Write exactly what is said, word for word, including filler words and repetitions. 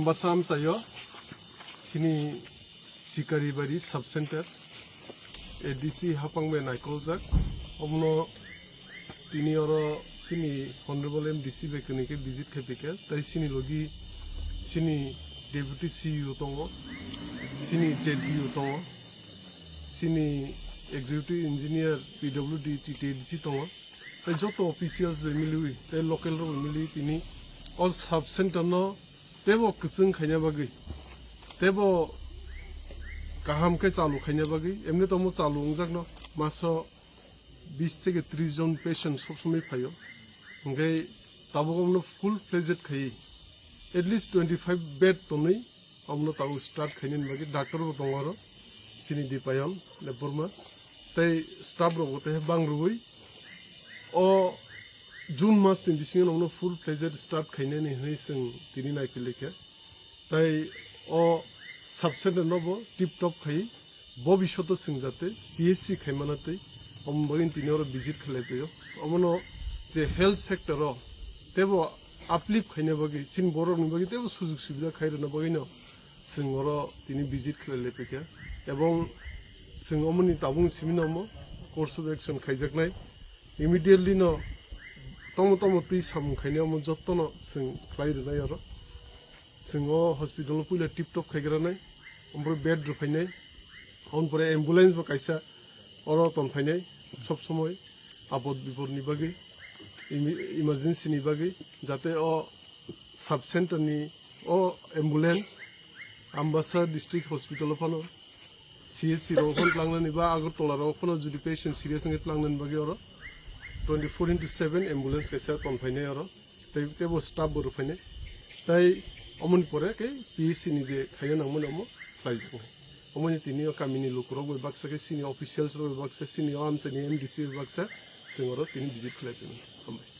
Basa amchaio chini Sikaribari sub center A D C hapang bai naikoljak. Omono tini oro chini Honorable M D C bai kwnwi khe visit khai phaikha. Tai chini logi chini Deputy C E O tongo, chini Z E O tongo, chini Executive Engineer P W D T T A D C tongo. Tai joto officials bai miliwi, tai local rok bai miliwi tini o sub center no teibo kwchwng khaina bagwi, teibo kaham khe chalu khaina bagwi, emni tomo chalu wngjakno maso bis theke tris jon patient sob somoi phaio. Hwnkhe tabuk omono full fledged khaiwi at least twenty five bed tonwi omono tabuk start khainani bagwi doctor bo tongo oro, chini Dipayon Debbarma tei staff rok bo tei bang rwui o June mas ni bisingo nono full fledged start khainani hwnwi chwng tini naiphilai kha. Tai o sub center no bo tip top khai bobishoto chwng jate P H C khaimana tei omo bagwi tini oro visit khlai paio. Omono je health sector o teibo uplift khaina bagwi, chini borok ni bagwi teibo sujug subida khai rwna bagwi no chwng oro tini visit khlai lai paikha. Ebong chwng omoni tabuk simi no omo course of action khaijaknai. Immediately no tomo tomo twi samung khainai omo jotto no chwng khlai rwnai oro. Chwng o hospital o puila tip top khaigranai, omo pore bed rwphainai, omo pore ambulance bo kaisa oro tonphainai sob somoi apod bipod ni bagwi, imi-, emergency ni bagwi, jate o sub center ni o ambulance Ambasa district hospital o phano C H C rok phano tlangnani ba Agartala rok phano jodi patient serious wngkhe tlangnani bagwi oro twenty four into seven ambulance kaisa tonphainai oro, tei teibo staff bo rwphainai. Tai omoni pore khe P H C ni je khaina nangmani omo khlaijaknai. Omoni tini o kamini lukurok bai baksa khe chini officials rok bai baksa, chini o amchaini M D C bai baksa chwng oro tini visit khlai phino. Hambai.